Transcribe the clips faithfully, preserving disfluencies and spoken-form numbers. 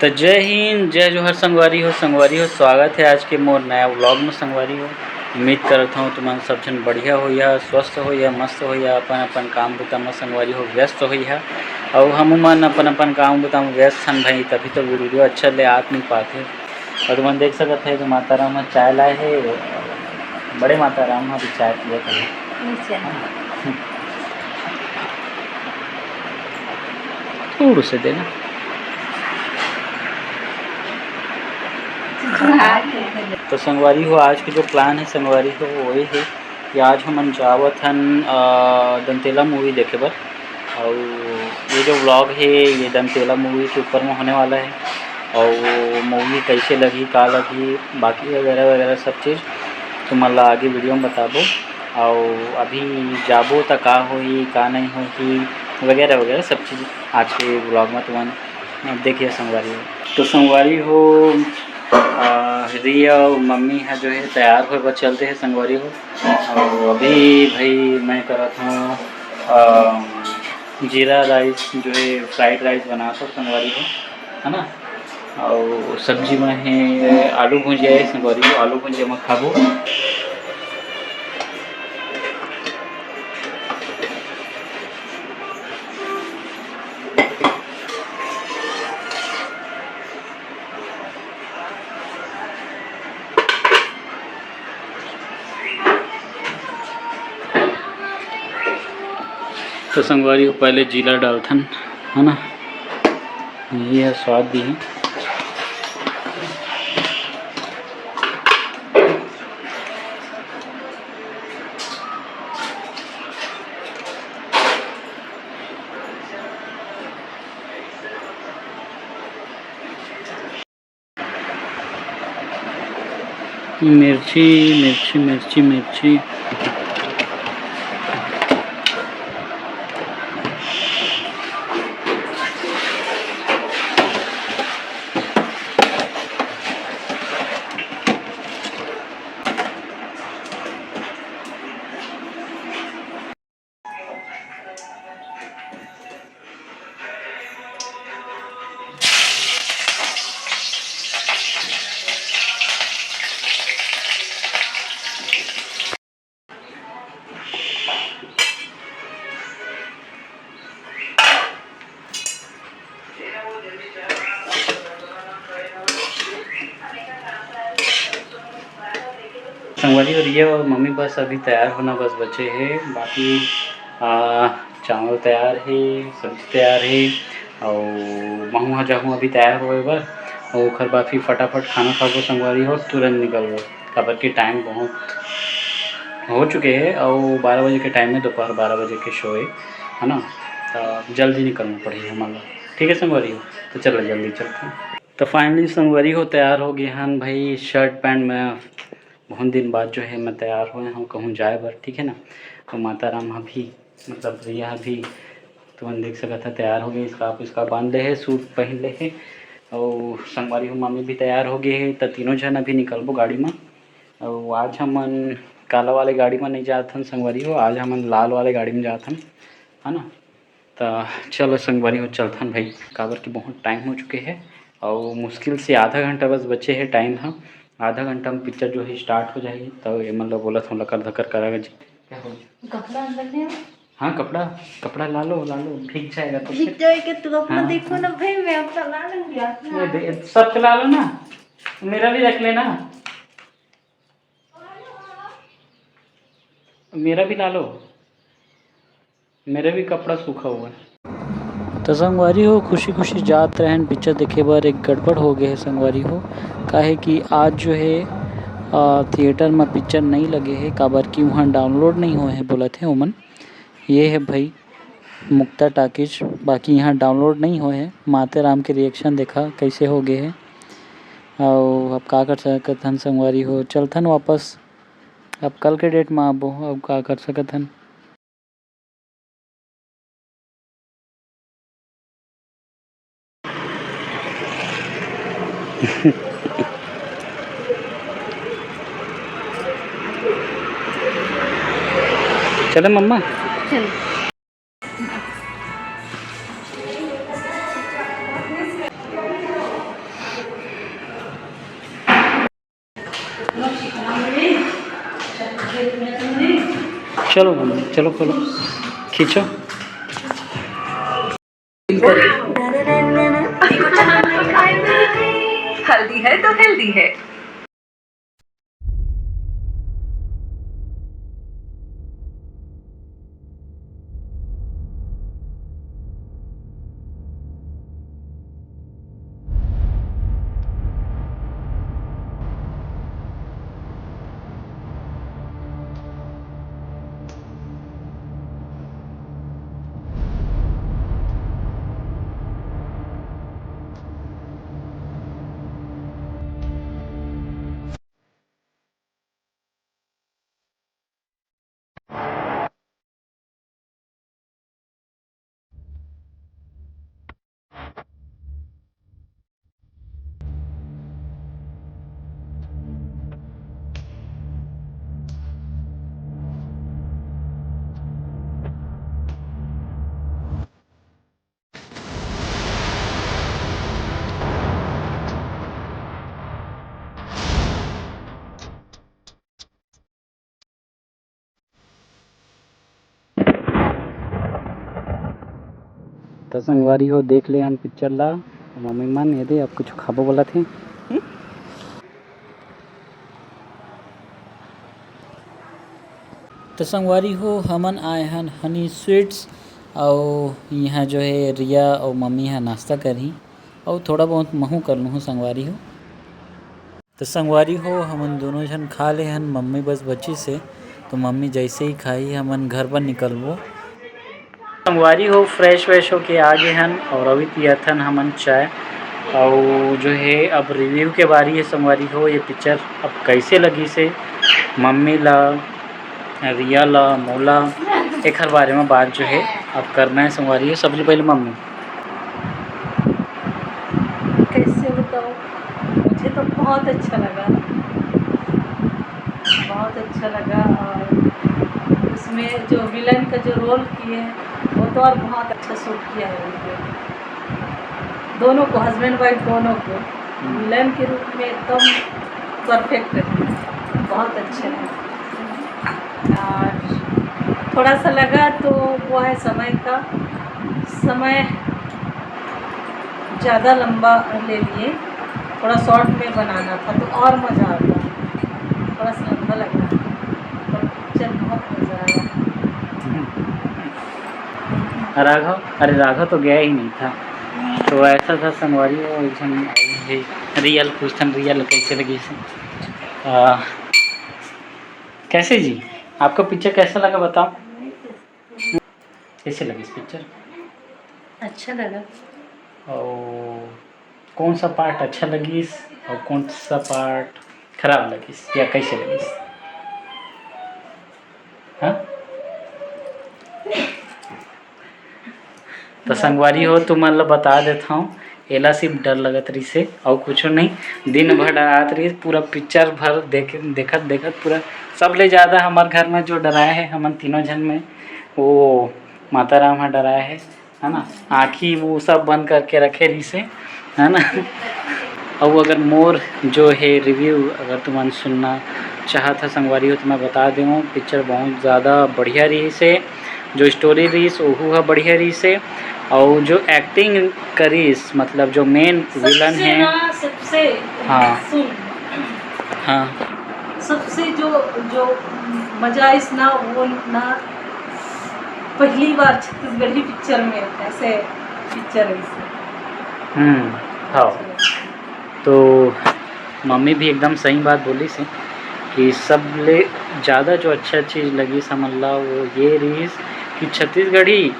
तो जय हिंद, जय जोहार संगवारी हो। संगवारी हो, स्वागत है आज के मोर नया व्लॉग में संगवारी हो। उम्मीद करत हूँ तुमन सब झन बढ़िया होइहा, स्वस्थ होइहा, मस्त होइहा, अपन अपन काम बुता में संगवारी हो व्यस्त होइहा। अउ हमू मन अपन अपन काम बुता में व्यस्त हन भाई, तभी तो वीडियो अच्छा ले आत नहीं पाते। और तुमन देख सकत है कि माता राम ह चाय लाए हे, बड़े माता राम ह अभी चाय पियत हे। नीचे। थोड़ा से देना। तो संगवारी हो, आज के जो प्लान है संगवारी हो, वो ये है कि आज हमन जावत हन, अ, दंतेला मूवी देखे बर। और ये जो व्लॉग है, ये दंतेला मूवी के ऊपर में होने वाला है। और मूवी कैसे लगी, का लगी, बाकी वगैरह वगैरह सब चीज़ तुमन ला आगे वीडियो में बताबो। और अभी जाबो त का होही, का नहीं होही, वगैरह वगैरह सब चीज़ आज के व्लॉग में तुमन देखिए संगवारी हो। तो संगवारी हो, अ, रिया और मम्मी ह जो है तैयार होए बर चलते हैं संगवारी हो। और अभी भाई मैं करत हूँ, अ, जीरा राइस जो है, फ्राइड राइस बना सकते संगवारी हो, है ना। और सब्जी में है आलू भुजिया है संगवारी हो, आलू भुजिया में खाबो। तो संगवारी हो, पहले जीरा डालथन, है ना, ये है स्वाद भी है। मिर्ची, मिर्ची, मिर्ची, मिर्ची। संगवारी हो, रिया और मम्मी बस अभी तैयार होना बस बचे हे, बाकी, आ, चावल तैयार हे, सब्जी तैयार हे, और महू ह जाहूँ अभी तैयार होए बर, और ओखर बाद फिर फटाफट खाना खाबो संगवारी हो, तुरंत निकलबो, काबर कि टाइम बहुत हो चुके हे, और बारह बजे के टाइम हे, दोपहर बारह बजे के शो हे, है ना, तो जल्दी निकलना पड़ही हमन ला। ठीक है संगवारी हो, तो चलो जल्दी चलते हैं। तो finally संगवारी हो, तैयार हो गए हन भाई, शर्ट पैंट में बहुत दिन बाद जो है मैं तैयार होए हूँ कहूँ जाए बर, ठीक है ना। तो माता राम ह भी, मतलब रिया ह भी, तुमन देख सकत ह तैयार हो गए, स्कार्फ स्कार्फ बांध ले हे, सूट पहन ले हे, और संगवारी हो मम्मी भी तैयार हो गए हे। तो तीनों झन अभी निकलबो गाड़ी में, और आज हमन काला वाले गाड़ी में नहीं जात हन संगवारी हो, आज हमन लाल वाले गाड़ी में जात हन, है ना। त चलो संगवारी हो चलथन भाई, काबर कि बहुत टाइम हो चुके हे और मुश्किल से आधा घंटा बस बचे हे टाइम ह। आधा घंटा में पिक्चर जो है स्टार्ट हो जाही, तो ये मतलब बोलत हूँ लकर धकर करा जी। क्या हो गया? कपड़ा अंदर ले आओ। हाँ कपड़ा, कपड़ा ला लो, ला लो, भीग जाएगा तो भीग फिर। जाएगा तो अपना हाँ, देखो हाँ। ना भाई, मैं अपना ला लूंगी, आप ये ना। दे, सबके ला लो ना, मेरा भी रख लेना। मेरा भी ला लो, मेरा भी कपड़ा सूखा हुआ है। तो संगवारी हो, खुशी खुशी जात रहन पिक्चर देखे बर, एक गड़बड़ हो गए है संगवारी हो, काहे कि आज जो है, अ, थिएटर में पिक्चर नहीं लगे है, काबर कि वहाँ डाउनलोड नहीं होए है बोलत है ओमन। ये है भाई मुक्ता टॉकीज, बाकी यहाँ डाउनलोड नहीं होए है। माते राम के रिएक्शन देखा कैसे हो गए है। और अब का कर सकत हन संगवारी हो, चलथन वापस। अब कल के डेट में आबो, अब का कर सकत हन। चले मम्मा। चल। चलो मम्मी, चलो, चलो, खींचो। हल्दी है तो हेल्दी है। त संगवारी हो, देख ले हन पिक्चर ला। मम्मी मन, ये दे, अब कुछ खाबो बोलत हे। त संगवारी हो, हमन आए हन हनी स्वीट्स, अउ इहाँ जो है रिया अउ मम्मी ह नाश्ता करही, अउ थोड़ा बहुत महू कर लूँ संगवारी हो। तो संगवारी हो, हमन दोनों झन खा ले हन, मम्मी बस बचिस हे। तो मम्मी जैसे ही खाही, हमन घर बर निकलबो। संगवारी हो, फ्रेश व्रेश होके आ गे हन और अभी पियत हन हमन चाय। और जो है, अब रिव्यू के बारी है संगवारी हो, ये पिक्चर अब कैसे लगिस हे मम्मी ला, रिया ला, मोला, एखर बारे में बात जो है अब करना है संगवारी हो। सबले पहले मम्मी, कैसे बताऊँ, मुझे तो बहुत अच्छा लगा, बहुत अच्छा लगा। और उसमें जो विलन का जो रोल किए हैं, वो तो और बहुत अच्छा सूट किया है उनको, दोनों को, हस्बैंड वाइफ दोनों को। हम्म। विलन के रूप में एकदम परफेक्ट है, बहुत अच्छे हैं। और थोड़ा सा लगा तो वो है समय का, समय ज़्यादा लंबा ले लिए, थोड़ा शॉर्ट में बनाना था तो और मज़ा आता। थोड़ा सा लंबा लगा, पर पिक्चर बहुत मज़ा आया। राघव, अरे राघव तो गया ही नहीं था। तो ऐसा था संगवारी हो, एक झन रियल पूछथन, रियल कैसे लगिस? आ, कैसे जी, आपका पिक्चर कैसा लगा बताओ? कैसे लगिस पिक्चर? अच्छा लगा। और कौन सा पार्ट अच्छा लगिस और कौन सा पार्ट खराब लगिस या कैसे लगिस? हाँ? तो संगवारी हो, तुमन ला बता देत हौं, एला सिर्फ डर लगत रहिस हे, अउ कुछो नहीं। दिन भर डरात रहिस, पूरा पिक्चर भर देख-, देखत, देखत पूरा सबले ज़्यादा हमर घर में जो डराए हे, हमन तीनों झन में, वो माता राम ह डराए हे, है ना? आँखी वो सब बंद करके रखे रहिस हे, है ना? अउ अगर मोर जो है रिव्यू अगर तुमन सुनना चाहत ह संगवारी हो, तो मैं बता देवं, पिक्चर बहुत ज़्यादा बढ़िया रहिस हे। जो स्टोरी रहिस, ओहू ह बढ़िया रहिस हे, अउ जो एक्टिंग करिस, मतलब जो मेन विलन सबसे हे, ना, सबसे हाँ। सुन, हाँ। सबसे जो, जो मजा आइस ना, वो ना पहली बार छत्तीसगढ़ी पिक्चर में ऐसे पिक्चर है इसे। हम्म, हाँ। तो मम्मी भी एकदम सही बात बोलिस हे कि सबले ज़्यादा जो अच्छा चीज़ लगिस हमन ला, वो ये रहिस कि छत्तीसगढ़ी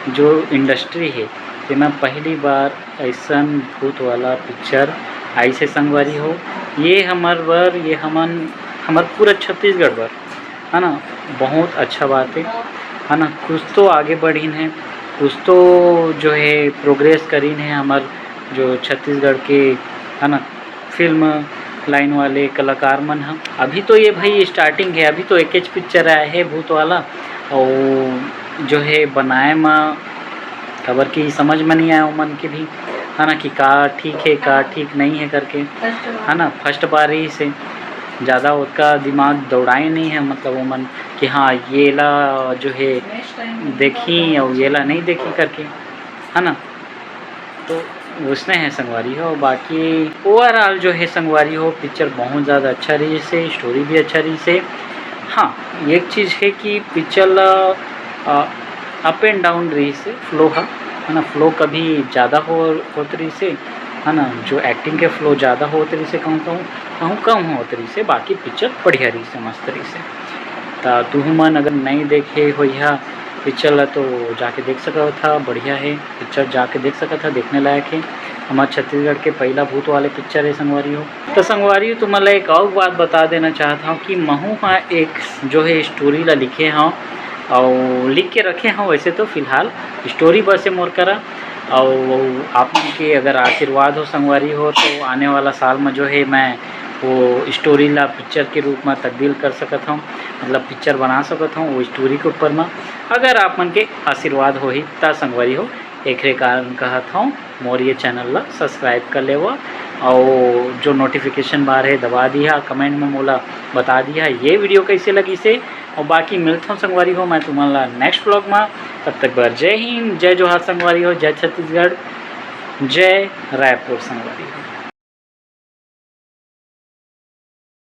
जो इंडस्ट्री हे, तेमा पहली बार अइसन भूत वाला पिक्चर आइस हे संगवारी हो। ये हमर बर, ये हमन, हमर पूरा छत्तीसगढ़ बर, है ना, बहुत अच्छा बात है, है ना। कुछ तो आगे बढ़िन है, कुछ तो जो है प्रोग्रेस करिन है हमर जो छत्तीसगढ़ के, है ना, फिल्म लाइन वाले कलाकार मन ह। अभी तो ये भाई स्टार्टिंग है, अभी तो एकेच पिक्चर आए है भूत वाला, और जो है बनाए म, काबर कि समझ में नहीं आया ओमन के भी, है ना, कि का ठीक है, का ठीक नहीं है करके, first बार। है ना, फर्स्ट बार ही से। ज़्यादा ओतका दिमाग दौड़ाए नहीं है, मतलब ओमन कि हाँ ये ला जो है देखी और ये ला नहीं देखी करके, है ना। तो उसने है संगवारी हो। बाकी ओवरऑल जो है संगवारी हो, पिक्चर बहुत ज़्यादा अच्छा रहिस हे, स्टोरी भी अच्छा रहिस हे। हाँ, एक चीज़ है कि पिक्चर ला अप एंड डाउन रहिस हे फ्लो हा, है ना। फ्लो कभी ज़्यादा हो होत रहिस हे, है ना, जो एक्टिंग के फ्लो ज़्यादा होत रहिस हे, कहूँ कहूँ कहूँ कम होत रहिस हे। बाकी पिक्चर बढ़िया रहिस हे, मस्त रहिस हे। त तुहू मन अगर नहीं देखे होइहा पिक्चर ला तो जाके देख सकत हा, बढ़िया है पिक्चर, जाके देख सकत हा, देखने लायक है। हमार छत्तीसगढ़ के पहला भूत वाले पिक्चर है संगवारी हो। तो संगवारी हो, तुमन ला एक और बात बता देना चाहत हूँ कि महू हा एक जो है स्टोरी ला लिखे हूँ और लिख के रखे हूँ। वैसे तो फिलहाल स्टोरी बस है मोर करा, और आप मन के अगर आशीर्वाद हो संगवारी हो तो आने वाला साल में जो है मैं वो स्टोरी ला पिक्चर के रूप में तब्दील कर सकत हूँ, मतलब पिक्चर बना सकत हूँ वो स्टोरी के ऊपर में, अगर आप मन के आशीर्वाद होही त संगवारी हो। एकरे कारण कहत हूँ मोर ये चैनल ला सब्सक्राइब कर लेवा और जो नोटिफिकेशन बार है दबा दिहा, कमेंट में मोला बता दिहा ये वीडियो कैसे लगिस हे। और बाकी मिलत हूँ संगवारी हो मैं तुमन ला नेक्स्ट व्लॉग में। तब तक बर जय हिंद, जय जोहार संगवारी हो, जय छत्तीसगढ़, जय रायपुर संगवारी हो।